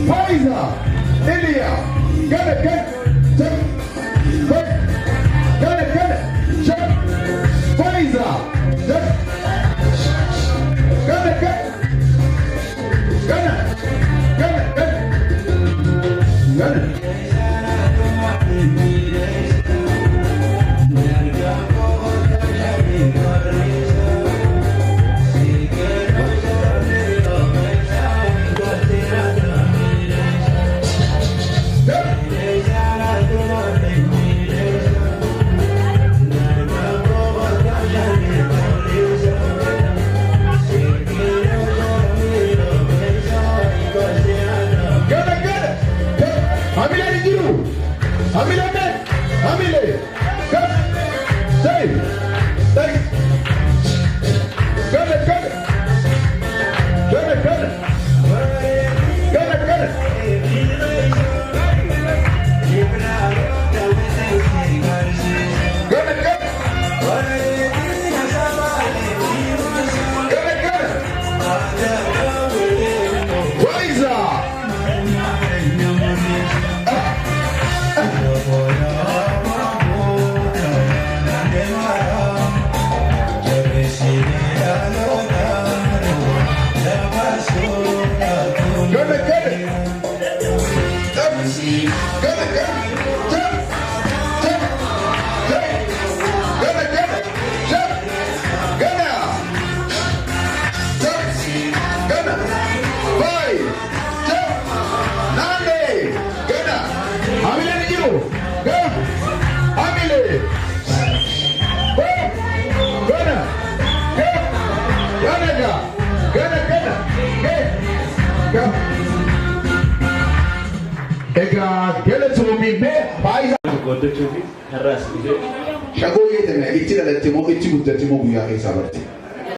Faiza, Ilya, Gana, Gana, Jump, Jump, Gana, Gana, Jump, Faiza, Jump, Gana, Gana, Gana, Gana, Gana, Gana. Gana, gana. Hamile ni jiru. Hamile me. Hamile. Gana. Say. Say. Gana, gana. Gana, gana. Gana, gana. Gana, gana. Gana, gana. Waiza. Gana, gana. Gana, gana. Jump. Jump. Jump. Gana, gana. Jump. Gana. Jump. Gana. Five. Jump. Nane. Gana. Hamile ni jiru. Gana. Hamile. Go. Gana. Go. Gana ga. Gana, gana. Go. Go. Egaa galatoomii mee baay'ee Qooddachuu fi har'aas dhufee Shagooyyee tana itti dhalatte moo itti guddatte moo guyyaa keessaa barte?